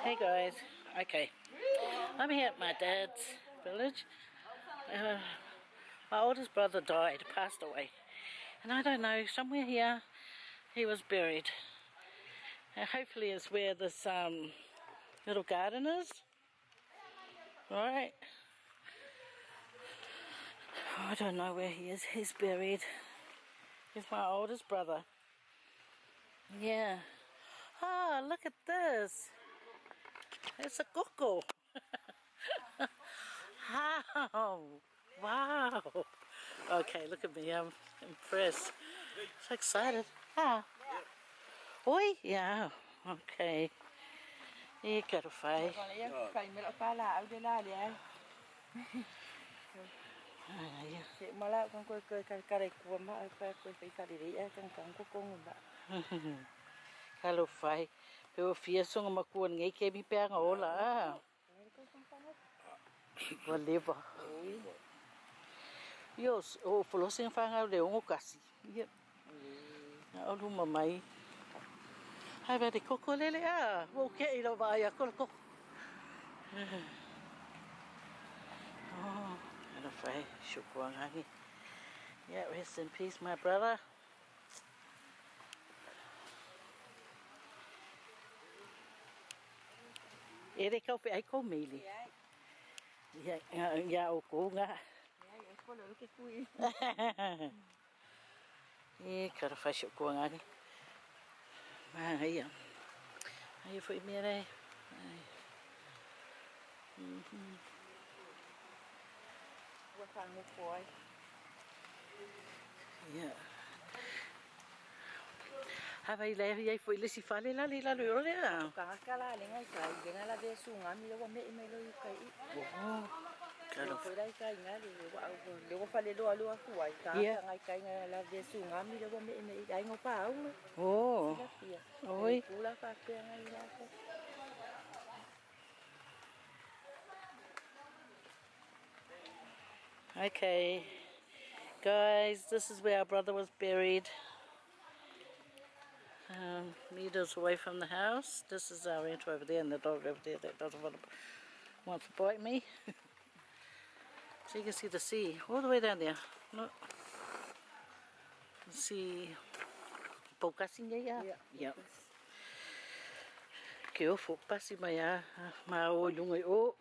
Hey guys, okay. I'm here at my dad's village. My oldest brother died, passed away. And I don't know, somewhere here he was buried. And hopefully it's where this little garden is. Right. I don't know where he is. He's buried. He's my oldest brother. Yeah. Ah, look at this. It's a koko. How? Wow. Okay, look at me. I'm impressed. So excited. Ah. Oi, yeah. Okay. E ka whai. Talofa e, pe ua fia soga makua nei ke mi peaga ola a. Ua leva. Io o folosi nga whangau le ongo kasi. Ia. Na o luma mai. Hai vai te koko lele a. Ua ke i lau vai a kola koko. Oh, talofa e, shukuangani. Yeah, rest in peace, my brother. E le kau ai kou meili. Ia, ia o kou ngā. E kara whai sio kua ngani. Mā ia. Ai fo i mea rei. Ai. Ua whangoko ai. Ia. Ha vai le ia foi le si fale la le la le ole a. Ka ka la le ngai kai le nga la ve su nga mi lo me me lo kai i. Oh. Ka lo foi lai kai nga le wa le wa fale lo lo ku ai ka ka ngai kai nga la ve su nga mi lo me me ai ngo pa au. Oh. Oi. Ku la pa pe ngai la ko. Okay, guys, this is where our brother was buried. Meters away from the house. This is our rental over there, and the dog over there that doesn't want to, wants to bite me. So you can see the sea all the way down there. Look. The sea. Poukasi, yeah? Yeah. Yeah. Ke ofo pasi mai a ma o lunga i o.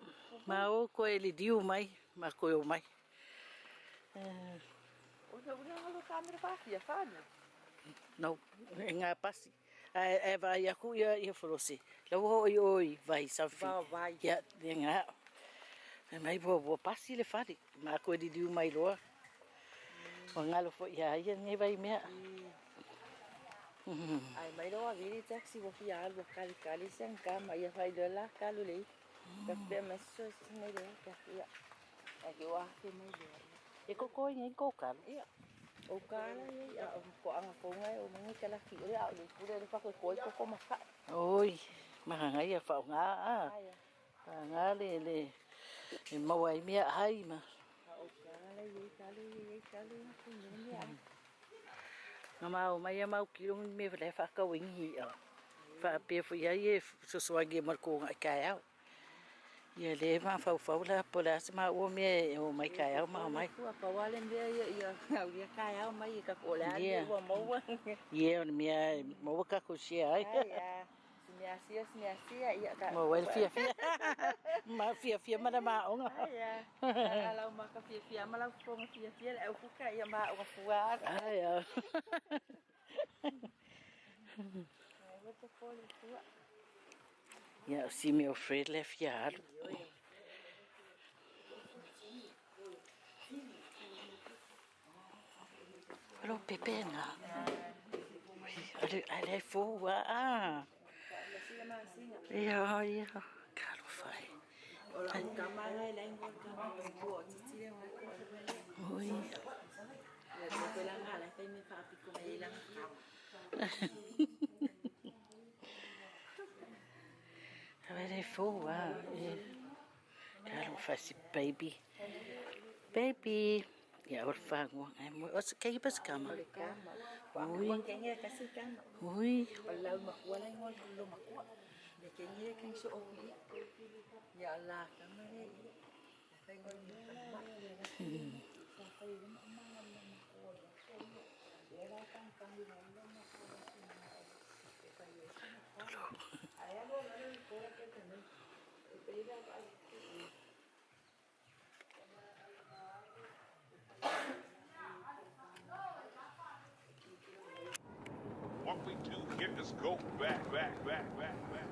Ma o koe le diu mai, ma koe o mai. O te ura ngalo kamera whawhia, whānu? No, e ngā pasi. E vai aku ia ia forosi. Lau ho i oi vai safi. Vai. Ia, le ngā. E mai bua bua pasi le whare. Ma koe di diu mai loa. O ngalo fo ia ia ngai vai mea. Ai mai loa vili taxi wo fia alu kali kali sang ka ma ia fai lola kalu le. Ka pe ma so singa le ka ia. Ai ke wa ke mai le. E koko i ngai kōkalu. Ia. O kala ia o ko anga ko ngai o mangi kala ki o le pule le fa ko ko ko ma fa. Oi, mahanga ia whao ngā a. Ngā le le e maua i mea ai ma. O kala ia kalu ia kalu ku ni ia. Ngā mau mai a mau ki rungi me le whakawingi ia. Wha pe fu ia e sosoangi e marko ngai kai au. Ia le ma fau fau la po la se ma o me o mai kai au ma mai. Kua pa wale mea ia ia ngau ia kai au mai ka ko le Yeah. ua maua. Ia o mea maua ka ko sia ai. Ai ia. Simea sia simea sia ia ka. Ma wai fia fia. Ma fia fia mana ma onga. Ai ia. Alau ma ka fia fia ma lau fonga fia fia le au fuka ia ma o fua. Ai a. Ai wa te pole fua. Ia si me o Fred le fia alu. Alo pepe nga. Ale ale fua a. Ia ia kalo fai. O la ka ma ngai la ingo ka ma ko o titi le ngai ko. Oi. La ko la nga la fai me fa piko mai la ka. Ale fua. Kalo fai si baby. Baby. Ia o whango. Ai mo o se kei pas kama. Le kama. Ui. Wa kenga kasi kama. Ui. O lau makua la ingo lo makua. What we do here is go back, back, back, back, back, back.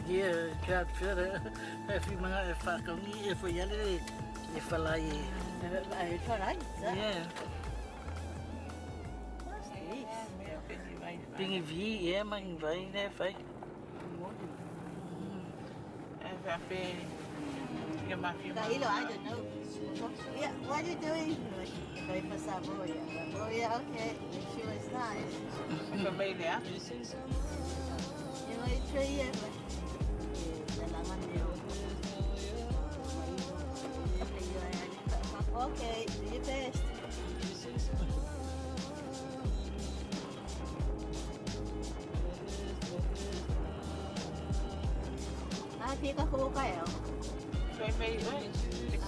Yeah, can't feel it. If you mga whakaungi, e whaiale e whalai e. Yeah. Pingi vi, e mangi vai, ne whai. I don't know. Yeah, what are you doing? Wait for Samoa. Oh yeah, okay. She was nice. You know, tree, okay, do your best. Ah, fica com o Kael.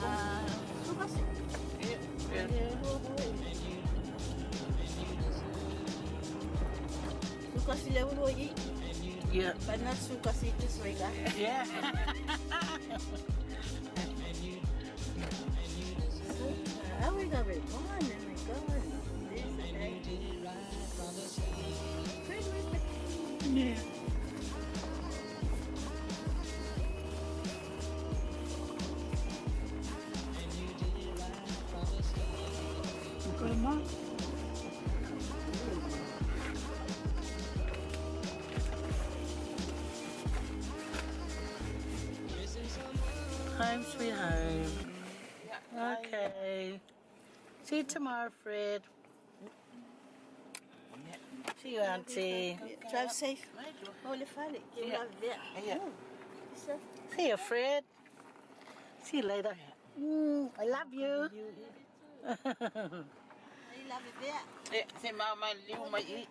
Ah, Because level eat, Yeah. but not sugar see this way. Yeah. I wake up at 1, oh my God. This is like. Yeah. Grandma. Home sweet home. Okay. See you tomorrow, Fred. See you, Auntie. Drive safe. Holy fale. Yeah. See you, Fred. See you later. I love you. Se mama liu mai i.